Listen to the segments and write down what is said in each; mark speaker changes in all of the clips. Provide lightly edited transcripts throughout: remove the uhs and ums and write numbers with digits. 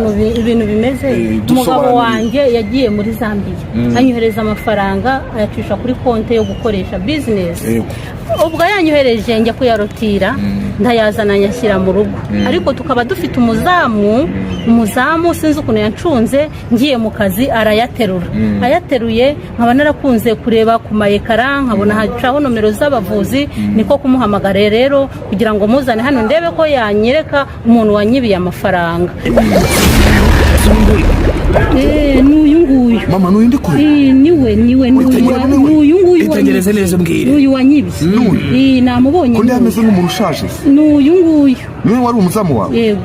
Speaker 1: ukuntu ibintu bimeze.
Speaker 2: Eh,
Speaker 1: Umugabo
Speaker 2: dusobanurire.
Speaker 1: wanjye yagiye muri Zambia, anyohereza amafaranga, ayacisha kuri konti yo gukoresha bizinesi. Ubwo yanyohereje, njya kuyarotira, ndayazana, nyashyira mu rugo, ariko tukaba dufite umuzamu. Umuzamu sinzi ukuntu yancunze, ngiye mu kazi arayaterura. Ayateruye, nkaba narakunze kureba ku mayekara, nkabona hacaho nomero z'abavuzi, niko kumuhamagara rero kugira ngo muzane hano ndebe ko yanyereka umuntu wanyibiye amafaranga. Ni uyu nguyu.
Speaker 2: Mama, n'uyu ndi kure?
Speaker 1: Niwe, niwe, ni uyu.
Speaker 2: Witegereze.
Speaker 1: Ni uyu nguyu.
Speaker 3: Itegereze
Speaker 1: Wanyibye.
Speaker 3: neza umbwire.
Speaker 1: Ni uyu wanyibye.
Speaker 2: N'uyu?
Speaker 1: Namubonye.
Speaker 2: Ko ndi
Speaker 1: Ni
Speaker 2: ameze
Speaker 1: uyu.
Speaker 2: nk'umuntu ushaje se?
Speaker 1: Ni uyu nguyu.
Speaker 2: Niwe wari umuzamu wawe?
Speaker 1: Yego,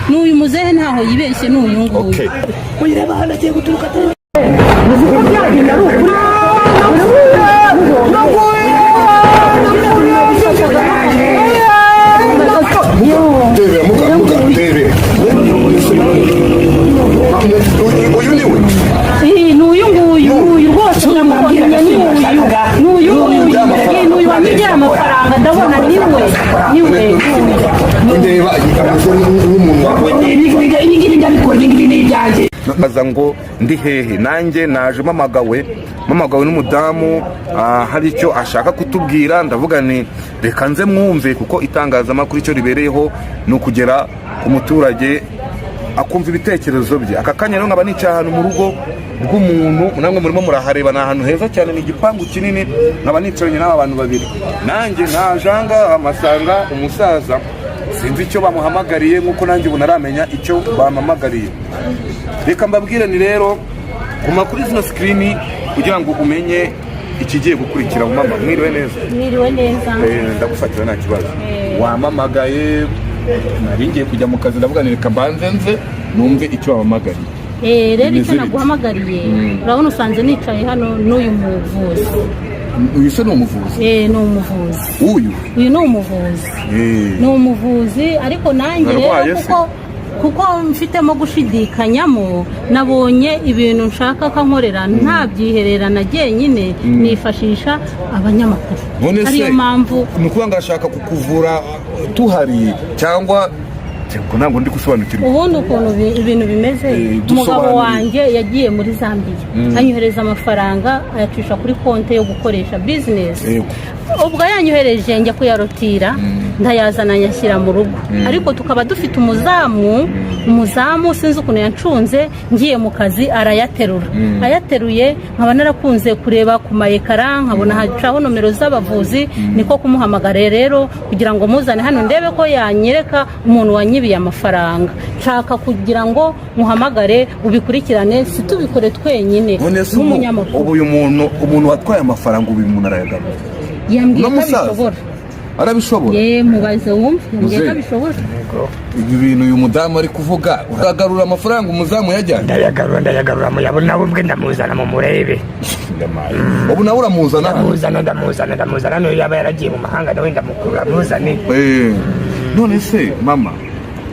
Speaker 1: ni uyu muzehe, ntaho yibeshye, ni uyu nguyu.
Speaker 2: Okay.
Speaker 3: Uyireba hano agiye guturuka atari
Speaker 2: Ndebera muga, muga, ndebera. Uyu ni we?
Speaker 1: Ni uyu nguyu, ni uyu rwose, ndamubonye, ni uyu, ni uyu nguyu. Ni uyu wanyibye amafaranga, ndabona niwe, niwe, ni uyu.
Speaker 2: Ndeba ameze nk'umuntu wawe.
Speaker 3: Ibi ngibi ndabikora, ibi ngibi ni ibyanjye.
Speaker 2: Baza ngo ndi hehe? Nanjye naje mpamagawe n'umudamu, hari icyo ashaka kutubwira. Ndavuga ni reka nze mwumve, kuko itangazamakuru icyo ribereyeho ni ukugera ku muturage akumva ibitekerezo bye. Aka kanya rero nkaba nicaye ahantu mu rugo rw'umuntu, namwe murimo murahareba, ni ahantu heza cyane, ni igipangu kinini. Nkaba nicaranye n'aba bantu babiri. Nanjye naje aha ngaha mpasanga umusaza, sinzi icyo bamuhamagariye, nk'uko nanjye ubu naramenya icyo bampamagariye. Reka mbabwire ni rero guma kuri zino sikirini kugira ngo umenye ikigiye gukurikira. Mama, mwiriwe neza?
Speaker 1: Mwiriwe neza.
Speaker 2: Ndagufatira nta kibazo. Wampamagaye, nari ngiye kujya mu kazi, ndavuga nti reka mbanze nze numve icyo wampamagariye.
Speaker 1: Rero
Speaker 2: Bimeze
Speaker 1: icyo
Speaker 2: bite?
Speaker 1: naguhamagariye, urabona usanze nicaye hano n'uyu muvuzi.
Speaker 2: Uyu se ni umuvuzi?
Speaker 1: Ni umuvuzi.
Speaker 2: Uyu?
Speaker 1: Uyu ni umuvuzi. Ni umuvuzi, ariko nanjye rero
Speaker 2: Ararwaye se?
Speaker 1: kuko mfitemo gushidikanyamo, nabonye ibintu nshaka ko ankorera ntabyihererana jyenyine, nifashisha abanyamakuru.
Speaker 2: None se
Speaker 1: Ariyo mpamvu.
Speaker 2: Ni ukuvuga ngo arashaka kukuvura tuhari cyangwa? Ubwo ntabwo ndi gusobanukirwa.
Speaker 1: Ubundi ukuntu ibintu bimeze, umugabo
Speaker 2: Dusobanurire.
Speaker 1: wanjye yagiye muri Zambia, anyohereza amafaranga, ayacisha kuri konti yo gukoresha bizinesi. Ubwo yanyohereje, njya kuyarotira, ndayazana, nyashyira mu rugo, ariko tukaba dufite umuzamu. Umuzamu sinzi ukuntu yancunze, ngiye mu kazi arayaterura. Ayateruye, nkaba narakunze kureba ku mayekara, nkabona hacaho nomero z'abavuzi, niko kumuhamagara rero kugira ngo muzane hano ndebe ko yanyereka umuntu wanyibiye amafaranga. Nshaka kugira ngo muhamagare ubikurikirane, si tubikore twenyine
Speaker 2: None se ubu
Speaker 1: nk'umunyamakuru.
Speaker 2: Ubu uyu muntu, umuntu watwaye amafaranga, ubu uyu muntu arayagarura?
Speaker 1: Yambwiye
Speaker 2: Uno
Speaker 1: ko
Speaker 2: musaza?
Speaker 1: abishobora.
Speaker 2: Arabishobora?
Speaker 1: Ye, mubaze wumve, yambwiye ko
Speaker 2: Muzehe.
Speaker 1: abishobora.
Speaker 2: Ibi bintu uyu mudamu ari kuvuga, uragarura amafaranga umuzamu yajyanye?
Speaker 3: Ndayagarura, ndayagarura, muyabona, nawe ubwe ndamuzana mu murebe.
Speaker 2: Ubu nawe uramuzana hano?
Speaker 3: Ndamuzana, ndamuzana, ndamuzana. Niyo yaba yaragiye mu mahanga, nawe ndamukurura muzane.
Speaker 2: None se mama,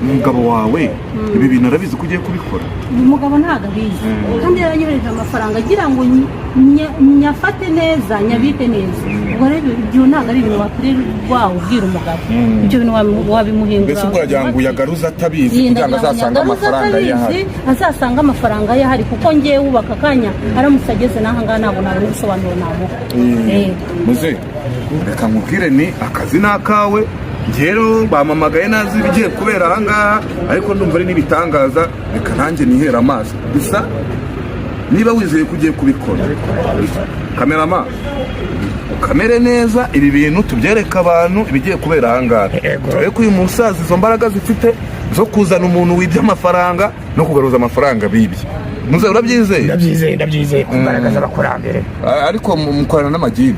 Speaker 2: umugabo wawe ibi bintu arabizi ko ugiye kubikora?
Speaker 1: Uyu mugabo ntabwo abizi, kandi yaranyohereje amafaranga agira ngo nyafate neza, nyabike neza. Ubwo rero ibyo ntabwo ari ibintu wakwirirwa ubwira umugabo, ibyo bintu wabimuhindura.
Speaker 2: Mbese ubwo uragira ngo uyagaruze atabizi,
Speaker 1: Iyi,
Speaker 2: kugira ngo
Speaker 1: ndagira ngo
Speaker 2: azasange
Speaker 1: nyagaruze
Speaker 2: amafaranga ye ahari?
Speaker 1: atabizi, azasanga amafaranga ye ahari, kuko ngewe wubaka akanya aramutse ageze n'aha ngaha ntabwo nabona ibisobanuro namuha. Yego.
Speaker 2: Muze, reka nkubwire ni akazi ni akawe. Rero bampamagaye nazi ibigiye kubera ahangaha, ariko ndumva ari n'ibitangaza. Reka nanjye nihere amaso gusa. Niba wizeye ko ugiye kubikora, kamerama, ukamere neza, ibi bintu tubyereke abantu ibigiye kubera ahangaha.
Speaker 3: Yego.
Speaker 2: Turebe ko uyu musaza izo mbaraga zifite zo kuzana umuntu wibye amafaranga no kugaruza amafaranga bibye. Muze, urabyizeye?
Speaker 3: Ndabyizeye, ndabyizeye ku mbaraga z'abakurambere.
Speaker 2: Ariko mukorana n'amagini?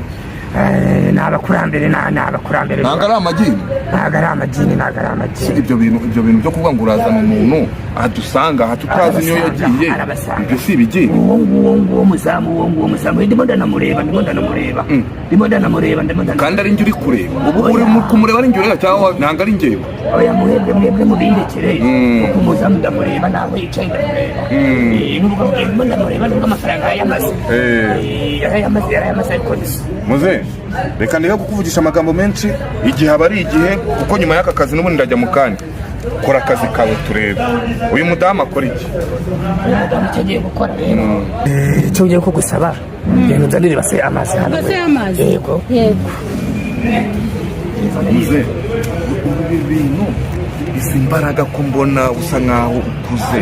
Speaker 3: Ni abakurambere, ni abakurambere.
Speaker 2: Ntabwo ari amagini?
Speaker 3: Ntabwo ari amagini, ntabwo ari amagini.
Speaker 2: Ibyo bintu byo kuvuga ngo urazana umuntu adusanga aha tutazi niyo yagiye,
Speaker 3: Arabasanga.
Speaker 2: ibyo si ibigini?
Speaker 3: Uwo nguwo, nguwo muzamu, uwo nguwo muzamu, ndimo ndanamureba, ndimo ndanamureba, ndimo ndanamureba, ndimo ndanamureba.
Speaker 2: Kandi ari njye uri kureba ubu, uri kumureba ari njye ureba cyangwa ntabwo ari njyewe?
Speaker 3: Oya, mwebwe, mwebwe mubindekere, kuko umuzamu ndamureba, naho yicaye ndamureba. Nubwo ndimo ndamureba, nubwo amafaranga yarayamaze. Yarayamaze, yarayamaze, ariko
Speaker 2: Muze, reka ndeke kukuvugisha amagambo menshi, igihe aba ari igihe, kuko nyuma y'aka kazi n'ubundi ndajya mu kanya. Kora akazi kawe turebe. Uyu mudamu akora iki?
Speaker 3: Uyu mudamu icyo agiye gukora rero, icyo ugiye kugusaba, genda unzanire base amazi hano.
Speaker 1: Base y'amazi?
Speaker 3: Yego.
Speaker 1: Yego.
Speaker 2: Muze, ibi bintu, izi mbaraga ko mbona usa nkaho ukuze,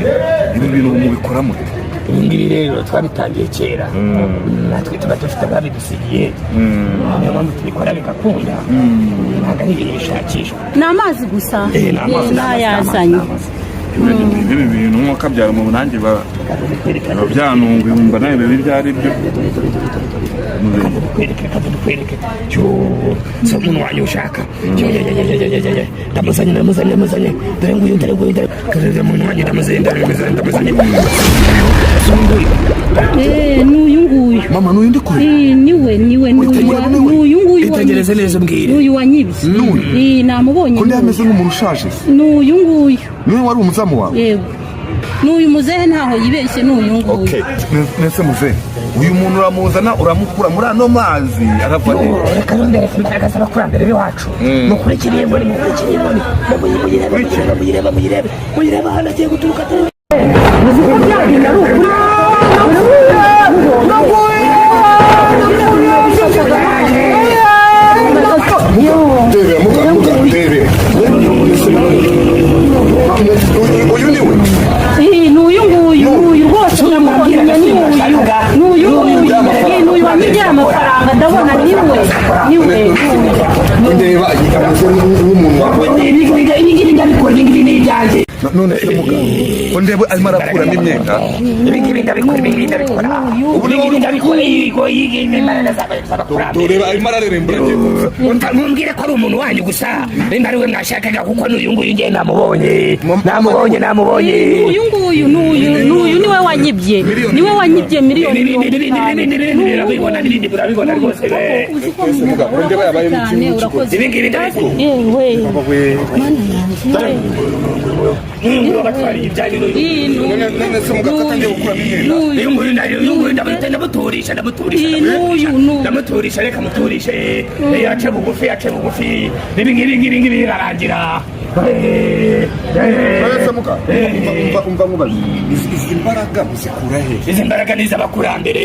Speaker 2: ibi bintu mubikora mute?
Speaker 3: Ibi ngibi rero twabitangiye kera, natwe tuba dufite ababidusigiye, niyo mpamvu tubikora bigakunda. Ntabwo ari ibintu bishakishwa.
Speaker 1: Ni amazi gusa?
Speaker 3: Eh, ni amazi, ni amazi,
Speaker 1: N'ayazanye.
Speaker 3: ni amazi.
Speaker 2: Ibi bintu nk'uko abyara umuntu, nanjye
Speaker 3: Reka
Speaker 2: biba byanunguye, wumva nawe biba ibyo ari byo.
Speaker 3: dukwereke, reka dukwereke. Cyo si umuntu wanyu ushaka? Cyo, ye ye ye ye ye ye, ndamuzanye, ndamuzanye, ndamuzanye. Dore nguyu, dore nguyu, dore dore umuntu wanyu, ndamuzanye, ndamuzanye, ndamuzanye. Si uyu nguyu?
Speaker 1: Eh, ni uyu nguyu.
Speaker 2: Mama, n'uyu ndi kure?
Speaker 1: Eh, niwe, niwe, ni uyu
Speaker 2: Witegereze niwe.
Speaker 1: ni uyu nguyu.
Speaker 3: Itegereze
Speaker 1: Wanyibye.
Speaker 3: neza umbwire.
Speaker 1: Ni uyu wanyibye.
Speaker 2: N'uyu?
Speaker 1: Eh, namubonye.
Speaker 2: Ko ndi
Speaker 1: Ni
Speaker 2: ameze
Speaker 1: uyu.
Speaker 2: nk'umuntu ushaje se?
Speaker 1: Ni uyu nguyu.
Speaker 2: Niwe wari umuzamu wawe?
Speaker 1: Yego, ni uyu muzehe, ntaho yibeshye, ni uyu nguyu.
Speaker 2: Okay. Nese muzehe, uyu muntu uramuzana, uramukura muri ano mazi, arava he?
Speaker 3: Reka nondereke imbaraga z'abakurambere b'iwacu. Mukurikire iyi nkoni, mukurikire iyi nkoni, muyirebe, muyirebe, muyirebe, muyirebe, muyirebe ahantu agiye guturuka.
Speaker 1: Uzi ko bya bintu ari ukuri?
Speaker 2: Ndebera muga, muga, ndebera. Uyu ni we?
Speaker 1: Eh, ni uyu nguyu, ni uyu rwose, ndamubonye, ni uyu, ni uyu nguyu. Eh, ni uyu wanyibye amafaranga, ndabona niwe, niwe, ni uyu.
Speaker 2: Ndeba ameze nk'umuntu wawe.
Speaker 3: Ibi ngibi ndabikora, ibi ngibi ni ibyanjye.
Speaker 2: None se muga, ko ndeba arimo arakuramo imyenda?
Speaker 3: Ibi ngibi ndabikora, ibi ngibi ndabikora, ibi ngibi ndabikora. Yego, iyi ni imbaraga z'abakurambere.
Speaker 2: Ndeba arimo ararerembura, agiye kuza.
Speaker 3: Mumbwire ko ari umuntu wanyu gusa, nimba ari we mwashakaga, kuko n'uyu nguyu ngiye namubonye, namubonye, namubonye.
Speaker 1: Ni uyu nguyu, ni uyu, ni uyu, niwe wanyibye, niwe wanyibye miliyoni
Speaker 3: N'ibindi
Speaker 1: 50.
Speaker 3: n'ibindi n'ibindi urabibona, n'ibindi urabibona rwose be.
Speaker 1: Uzi ko
Speaker 2: Muga, ko ndeba yabaye mu
Speaker 1: cyane
Speaker 2: kintu.
Speaker 1: Urakoze.
Speaker 3: Ibi ngibi ndabikora.
Speaker 1: Yewe, mana yanjye.
Speaker 3: N'uyu nguyu wabatwariye ibyanyu n'uyu.
Speaker 1: Iyi ni uyu.
Speaker 2: None se muga, ko atangiye gukuramo imyenda?
Speaker 1: Ni uyu.
Speaker 3: Uyu nguyu uyu nguyu ndamuturisha, ndamuturisha.
Speaker 1: Iyi n'uyu, n'uyu.
Speaker 3: Ndamuturisha, reka muturishe. Yace bugufi, yace bugufi. Ibi ngibi ngibi ngibi birarangira.
Speaker 2: None se muga, umva, umva nkubaze, izi mbaraga muzikura he?
Speaker 3: Izi mbaraga ni iz'abakurambere.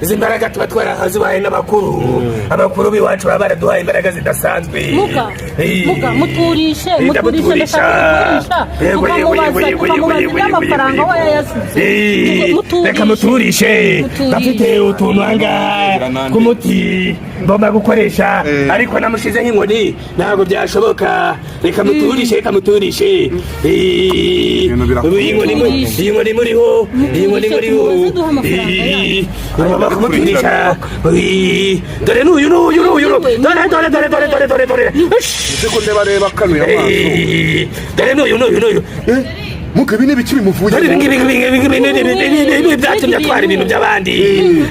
Speaker 3: Izi mbaraga tuba twarahazibaye n'abakuru, abakuru b'iwacu baba baraduhaye imbaraga zidasanzwe.
Speaker 1: Muga, muga, muturishe, muturishe.
Speaker 3: Ndamuturisha.
Speaker 1: Ndashaka kumuturisha.
Speaker 3: Yego, yego,
Speaker 1: Tukamubaza,
Speaker 3: yego, yego,
Speaker 1: tukamubaza
Speaker 3: yego,
Speaker 1: iby'amafaranga
Speaker 3: yego,
Speaker 1: we yayasize.
Speaker 3: Eh, reka muturishe.
Speaker 1: Muturishe.
Speaker 3: Ndafite utuntu ahangaha k'umuti ngomba gukoresha, ariko namushize nk'inkoni, ntabwo byashoboka. Reka muturishe, reka muturishe. Eh,
Speaker 2: Ibintu birakomeye.
Speaker 3: iyi nkoni muriho, iyi nkoni muriho.
Speaker 1: Tumubaze duhe amafaranga.
Speaker 3: Eh, ngomba kumuturisha. Eh, dore n'uyu, n'uyu, n'uyu, dore, dore, dore, dore, dore, dore, dore.
Speaker 2: Ese ko ndeba reba akanuye amaso?
Speaker 3: Eh, dore n'uyu, n'uyu, n'uyu.
Speaker 2: Muga, ibi ni ibiki bimuvuye?
Speaker 3: Dore ibi ngibi, ibi ngibi, ibi ngibi, ibi ngibi, ibi byatumye atwara ibintu by'abandi.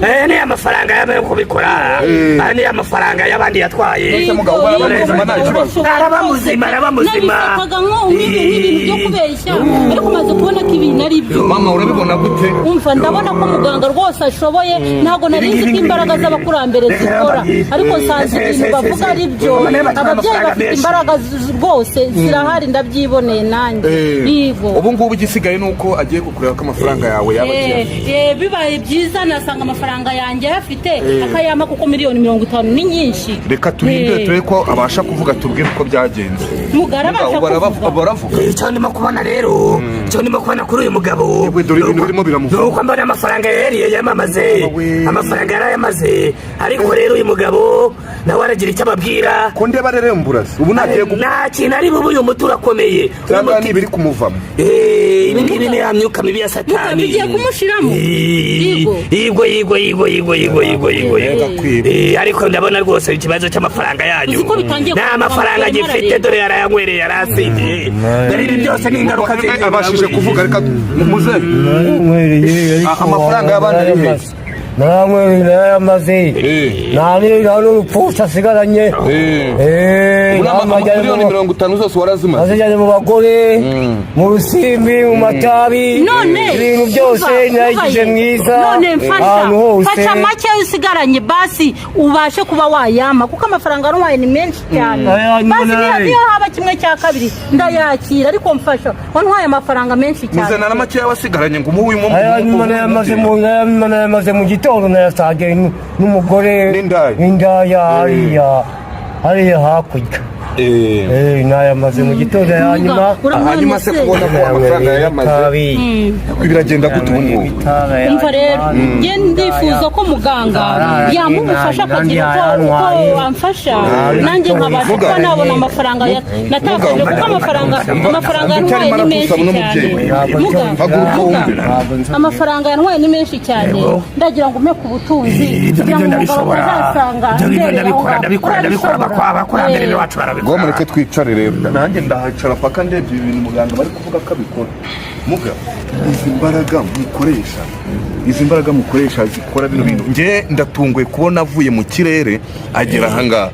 Speaker 3: Aya ni amafaranga yo kubikora, aya ni amafaranga y'abandi yatwaye.
Speaker 2: Ese mugabo, ubu araba muzima nta kibazo?
Speaker 3: Araba muzima, araba muzima.
Speaker 1: Nabifataga nk'ibintu byo kubeshya, ariko umaze kubona ko ibintu ari byo.
Speaker 2: Mama, urabibona gute?
Speaker 1: Umva, ndabona ko muganga rwose ashoboye. Ntabwo nari nzi ko imbaraga z'abakurambere zikora, ariko nsanze ibintu bavuga ari byo. Ababyeyi bafite imbaraga rwose zirahari, ndabyiboneye nanjye. Yego.
Speaker 2: Ubu ngubu igisigaye ni uko agiye kukureba ko amafaranga yawe yaba
Speaker 1: Eh,
Speaker 2: agiye.
Speaker 1: eh, bibaye byiza nasanga amafaranga yanjye ayafite akayampa, kuko miliyoni 50 ni nyinshi.
Speaker 2: Reka turindire turebe ko abasha kuvuga, tubwire uko byagenze.
Speaker 1: Mugara abasha
Speaker 2: Ubu
Speaker 1: kuvuga.
Speaker 2: baravuga.
Speaker 3: Icyo ndimo kubona rero, icyo ndimo kubona kuri uyu mugabo,
Speaker 2: Yewe, dore ibintu birimo biramuvuga.
Speaker 3: ni uko mbona amafaranga yariye yamamaze.
Speaker 2: We.
Speaker 3: Amafaranga yarayamaze, ariko rero uyu mugabo nawe aragira icyo ababwira.
Speaker 2: Ko ndeba reremburazi, ubu nagiye gupfa?
Speaker 3: Nta kintu ari bube, uyu muti urakomeye. Uyu
Speaker 2: Cyangwa
Speaker 3: muti.
Speaker 2: ni ibiri kumuvamo?
Speaker 3: Eh, ibi ngibi ni ya myuka mibi ya Satani.
Speaker 1: Muka, bigiye kumushiramo?
Speaker 3: Eh,
Speaker 1: Yego.
Speaker 3: yego, yego, yego, yego, yego, yego, yego, yego.
Speaker 2: Mbega kwiba.
Speaker 3: Eh, ariko ndabona rwose ikibazo cy'amafaranga yanyu
Speaker 1: Uzi ko bitangiye
Speaker 3: nta
Speaker 1: kuva
Speaker 3: mafaranga
Speaker 1: mu
Speaker 3: agifite.
Speaker 1: marare.
Speaker 3: Dore yarayanywereye, yarasindiye. Dore ibi byose ni ingaruka z'ibyo.
Speaker 2: Abashije kuvuga, reka muzehe.
Speaker 4: Naranywereye, ariko
Speaker 2: Amafaranga y'abandi ari he?
Speaker 4: Naranywereye, narayamaze. Nta n'urupfusha asigaranye.
Speaker 2: Ubu miliyoni 50 zose warazimaze?
Speaker 4: Nazijyanye mu bagore, mu rusimbi, mu matabi.
Speaker 1: None
Speaker 4: ibintu byose nayigize mwiza
Speaker 1: none mfasha
Speaker 4: ahantu hose.
Speaker 1: Mfasha make usigaranye, basi ubashe kuba wayama, kuko amafaranga wantwaye ni menshi cyane.
Speaker 4: Aya,
Speaker 1: Basi
Speaker 4: none.
Speaker 1: niyo haba kimwe cya kabiri ndayakira, ariko mfasha, wantwaye amafaranga menshi cyane.
Speaker 2: Muzana na makeya wasigaranye ngo umuhe uyu.
Speaker 4: Aya nyuma nayamaze mu gitondo, nayasangiye n'umugore.
Speaker 2: N'indaya.
Speaker 4: N'indaya hariya hakurya. Nayamaze mu gitondo ya nyuma.
Speaker 2: Hanyuma se kubona ko amafaranga yayamaze, biragenda gute ubu ngubu?
Speaker 1: Umva rero, njye ndifuza ko muganga yamuha ubufasha, akagira uko amfasha, nanjye nkabasha kuba nabona amafaranga natakaje, kuko amafaranga yantwaye ni menshi cyane. Muga,
Speaker 2: Haguruka wumve.
Speaker 1: amafaranga yantwaye ni menshi cyane. Ndagira ngo umpe ku butunzi
Speaker 3: Ibyo
Speaker 1: kugira ngo
Speaker 3: ngibyo
Speaker 1: umugabo
Speaker 3: ndabishobora.
Speaker 1: atazasanga
Speaker 3: Ibyo ngibyo
Speaker 1: nderera aho
Speaker 3: ndabikora,
Speaker 1: ngaho.
Speaker 3: ndabikora, ndabikora.
Speaker 1: Urabishobora?
Speaker 3: Abakurambere bacu barabikora.
Speaker 2: Ngo mureke twicare rero, nanjye ndahicara paka ndebye ibi bintu muganga bari kuvuga ko abikora. Muga, izi mbaraga mukoresha zikora bino bintu, njye ndatunguye kubona avuye mu kirere agera ahangaha.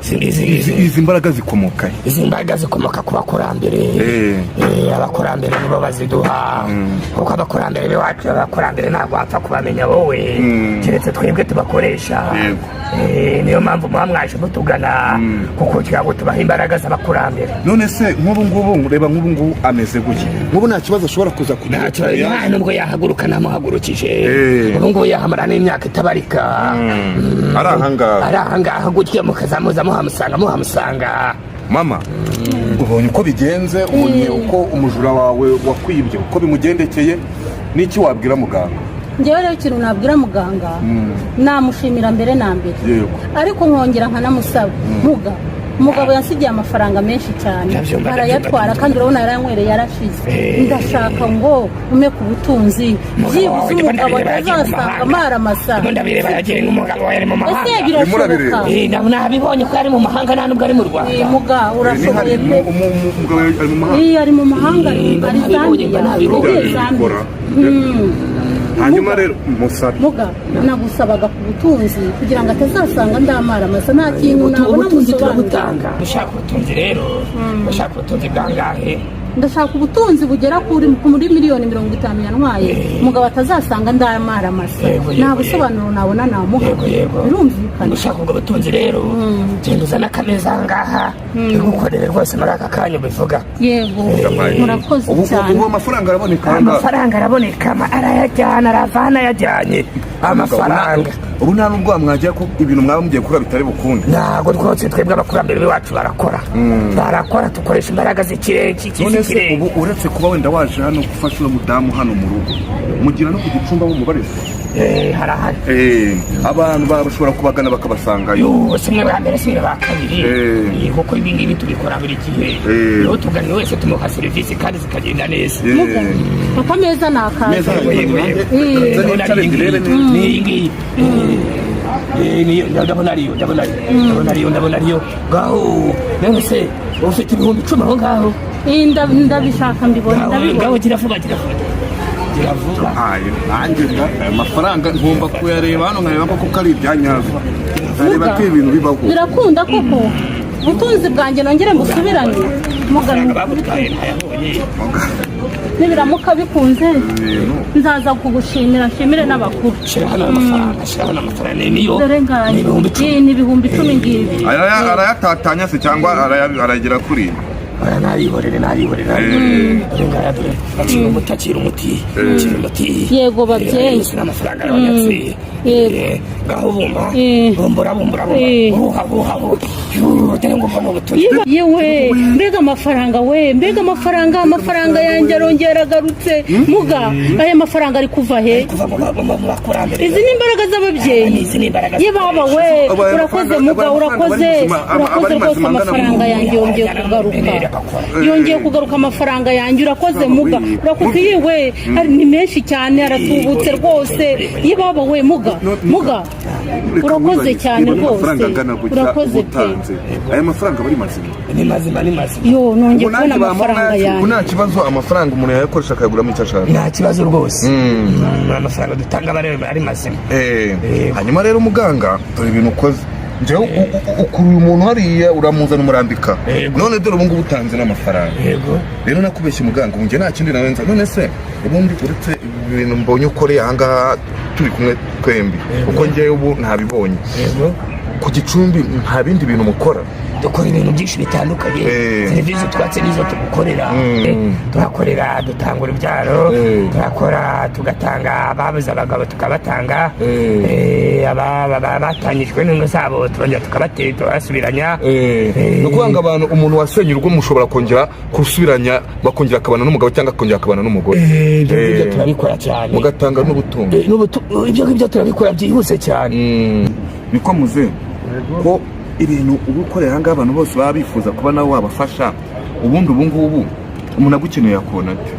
Speaker 2: Izi mbaraga zikomoka he?
Speaker 3: Izi mbaraga zikomoka ku bakurambere. Abakurambere nibo baziduha, kuko abakurambere b'iwacu, abakurambere ntabwo wapfa kubamenya wowe, keretse twebwe tubakoresha. Niyo mpamvu muba mwaje mutugana, kuko kugira ngo tubahe imbaraga z'abakurambere.
Speaker 2: None se nk'ubu ngubu, reba nk'ubu ngubu ameze gutya, nk'ubu nta kibazo ashobora kuza kugira?
Speaker 3: Ntacyo, nta nubwo yahaguruka namuhagurukije. Ubu ngubu yahamara n'imyaka itabarika.
Speaker 2: Ari ahangaha.
Speaker 3: Ari ahangaha gutya, mukazamuza muhamusanga muhamusanga.
Speaker 2: Mama, ubonye uko bigenze, ubonye uko umujura wawe wakwibye uko bimugendekeye, n'iki wabwira muganga?
Speaker 1: Njyewe rero ikintu nabwira muganga, namushimira mbere na mbere. Ariko nkongera nkanamusaba. Muga, umugabo yansigiye amafaranga menshi cyane,
Speaker 3: Ndabyumva,
Speaker 1: arayatwara,
Speaker 3: ndabyumva.
Speaker 1: kandi urabona yarayanywereye, yarashize. Ndashaka ngo umpe ku butunzi, byibuze umugabo atazasanga amaramasa.
Speaker 3: Ndimo ndabireba, yagiye n'umugabo we ari mu
Speaker 1: Ese
Speaker 3: mahanga.
Speaker 1: birashoboka?
Speaker 2: Murabireba.
Speaker 3: Nabibonye ko ari mu mahanga, nta nubwo ari mu Rwanda.
Speaker 1: Muga, urashoboye pe.
Speaker 2: Umugabo ari mu mahanga?
Speaker 1: Ari mu mahanga, ari
Speaker 3: Nabibonye,
Speaker 1: Zambia.
Speaker 3: nabibonye.
Speaker 1: Yagiye Zambia.
Speaker 2: Bikora. Hanyuma rero musabe.
Speaker 1: Muga, nagusabaga ku butunzi kugira ngo atazasanga ndamara amasa, nta kintu nabona
Speaker 3: Ubutunzi
Speaker 1: musobanurira.
Speaker 3: turabutanga. Ushaka ubutunzi rero, ushaka ubutunzi bwangahe?
Speaker 1: Ndashaka ubutunzi bugera muri miliyoni 50 yantwaye, umugabo atazasanga ndamara amasa.
Speaker 3: Yego,
Speaker 1: Nta busobanuro nabona namuha.
Speaker 3: Yego.
Speaker 1: Birumvikana.
Speaker 3: Ushaka ubwo butunzi rero, genda uzane akameza aha ngaha, bigukorere rwose muri aka kanya ubivuga.
Speaker 1: Yego, murakoze
Speaker 2: Ubu
Speaker 1: cyane.
Speaker 2: ubu amafaranga araboneka ahangaha?
Speaker 3: Amafaranga araboneka, arayajyana, aravana ayajyanye amafaranga.
Speaker 2: Ubu nta nubwo mwajya ko ibintu mwaba mugiye gukora bitari bukunde?
Speaker 3: Ntabwo rwose, twebwe abakurambere b'iwacu barakora, barakora, dukoresha imbaraga z'ikirere.
Speaker 2: None se
Speaker 3: z'ikirere.
Speaker 2: ubu uretse kuba wenda waje hano gufasha uno mudamu hano mu rugo, mugira no ku gicumbi aho mubarizwa?
Speaker 3: Harahari.
Speaker 2: Abantu bashobora kubagana bakabasangayo?
Speaker 3: Yo, si mwe ba mbere, si mwe ba kabiri. Kuko ibi ngibi tubikora buri gihe. Iyo tugannye wese tumuha serivisi kandi zikagenda neza.
Speaker 1: Muga, akameza ni akaza.
Speaker 2: Meza.
Speaker 3: Yego.
Speaker 2: Nze nicare ndebe neza.
Speaker 3: Ni iyi ngiyi. Niyo, ndabona ariyo, ndabona ariyo, ndabona ariyo, ndabona ariyo. Ngaho none se ufite 10,000 aho ngaho?
Speaker 1: Ndabishaka mbibona.
Speaker 3: Ngaho,
Speaker 1: Ndabibona.
Speaker 3: ngaho, gira vuba, gira vuba, gira vuba.
Speaker 2: Ayo, nanjye aya mafaranga ngomba kuyareba hano, nkareba ko koko ari ibyanyazo, nkareba ko ibintu bibaho.
Speaker 1: Birakunda koko, ubutunzi bwanjye nongere mbusubirane, Muga?
Speaker 3: Amafaranga bagutwaye ntayabonye.
Speaker 1: Nibiramuka bikunze nzaza kugushimira, nshimire n'abakuru.
Speaker 3: Shyira hano amafaranga, shyira hano amafaranga, niyo.
Speaker 1: Dore ngaya.
Speaker 3: Ni 10,000.
Speaker 1: Iyi ni 10,000 ngibi.
Speaker 2: Arayatatanya se cyangwa aragera kuri?
Speaker 3: Oya, nayihorere, nayihorere, nayihorere. Dore ngaya, dore, akira umuti, akira umuti, akira umuti.
Speaker 1: Yego, babyeyi.
Speaker 3: Yose ni amafaranga arabonetse.
Speaker 1: Yego.
Speaker 3: Ngaho bumba. Bumbura, bumbura, bumbura. Buha, buha, buha. Yuh, dore ngo mbone ubutunzi.
Speaker 1: Yewe, mbega amafaranga we, mbega amafaranga, amafaranga yanjye arongera agarutse. Muga, aya mafaranga ari kuva he?
Speaker 3: Kuva mu bakurambere.
Speaker 1: Izi ni imbaraga z'ababyeyi.
Speaker 3: Izi ni imbaraga.
Speaker 1: Ye baba we!
Speaker 2: Aba-
Speaker 1: Urakoze
Speaker 2: amafaranga-
Speaker 1: muga,
Speaker 2: aba-
Speaker 1: urakoze.
Speaker 2: aba ari mazima,
Speaker 1: Urakoze
Speaker 2: aba ari
Speaker 1: rwose.
Speaker 2: mazima angana
Speaker 1: Amafaranga yanjye yongeye kugaruka, yongeye kugaruka amafaranga yanjye. Urakoze muga, urakoze. Yewe, ni menshi cyane, aratubutse rwose. Ye baba we, muga. Muga, muga,
Speaker 2: Reka
Speaker 1: urakoze
Speaker 2: nkwibarize,
Speaker 1: cyane
Speaker 2: niba
Speaker 1: rwose.
Speaker 2: amafaranga angana gutya
Speaker 1: Urakoze pe.
Speaker 2: utanze, aya mafaranga aba ari mazima?
Speaker 3: Ni mazima, ni mazima.
Speaker 1: Yo, nongeye
Speaker 2: Ubu
Speaker 1: kubona
Speaker 2: nanjye
Speaker 1: amafaranga
Speaker 2: bamuha ubu
Speaker 1: yanjye.
Speaker 2: nta kibazo, amafaranga umuntu yayakoresha akayaguramo icyo ashaka.
Speaker 3: Nta kibazo rwose. Amafaranga dutanga aba ari mazima.
Speaker 2: Hanyuma rero muganga, dore ibintu ukoze. Njyewe ukuruye umuntu hariya, uramuzana, umurambika. None dore ubu ngubu utanze n'amafaranga. Rero nakubeshye muganga, ubu njye nta kindi narenza. None se ubundi uretse ibi bintu mbonye ukoreye ahangaha turi kumwe twembi, kuko njyewe ubu ntabibonye, ku gicumbi nta bindi bintu mukora?
Speaker 3: Dukora ibintu byinshi bitandukanye. Serivisi twatse nizo tugukorera. Tuhakorera, dutanga urubyaro. Turakora, tugatanga ababuze abagabo tukabatanga. Batanyijwe n'ingo zabo turongera tukabatera, tukabasubiranya.
Speaker 2: Ni ukuvuga ngo abantu, umuntu wasenye urugo mushobora kongera gusubiranya, bakongera akabana n'umugabo cyangwa akongera akabana n'umugore?
Speaker 3: Ibyo ngibyo turabikora cyane.
Speaker 2: Mugatanga n'ubutunzi?
Speaker 3: Ibyo ngibyo turabikora byihuse cyane.
Speaker 2: Niko muze ko ibintu uba ukorera ahangaha abantu bose baba bifuza kuba nawe wabafasha. Ubundi ubu ngubu umuntu agukeneye yakubona ate?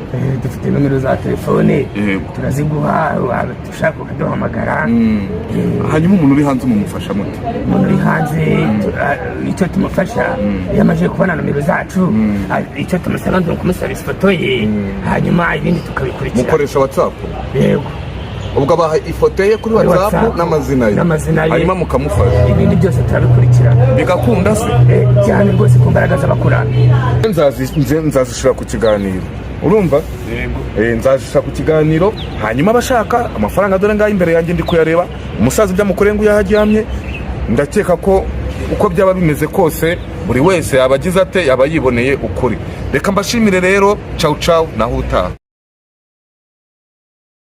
Speaker 3: Dufite nomero za telefone. Turaziguha, waba ushaka ukaduhamagara.
Speaker 2: Hanyuma umuntu uri hanze mumufasha mute?
Speaker 3: Umuntu uri hanze, icyo tumufasha, iyo amaze kubona nomero zacu, icyo tumusaba ni ukumusaba ifoto ye, hanyuma ibindi tukabikurikira.
Speaker 2: Mukoresha WhatsApp?
Speaker 3: Yego.
Speaker 2: Ubwo abaha ifoto ye kuri
Speaker 3: Kuri
Speaker 2: WhatsApp
Speaker 3: WhatsApp.
Speaker 2: n'amazina ye?
Speaker 3: N'amazina ye.
Speaker 2: Hanyuma mukamufasha?
Speaker 3: Ibindi byose turabikurikirana.
Speaker 2: Bigakunda se?
Speaker 3: Cyane rwose, ku mbaraga z'abakurambere.
Speaker 2: Nzazishyira ku kiganiro, urumva? Nzazishyira ku kiganiro, hanyuma abashaka amafaranga dore ngaho imbere yanjye ndi kuyareba. Umusaza ibyo amukoreye ngo yaharyamye, ndakeka ko uko byaba bimeze kose buri wese yaba agize ate, yaba yiboneye ukuri. Reka mbashimire rero, cawu cawu, naho utaha.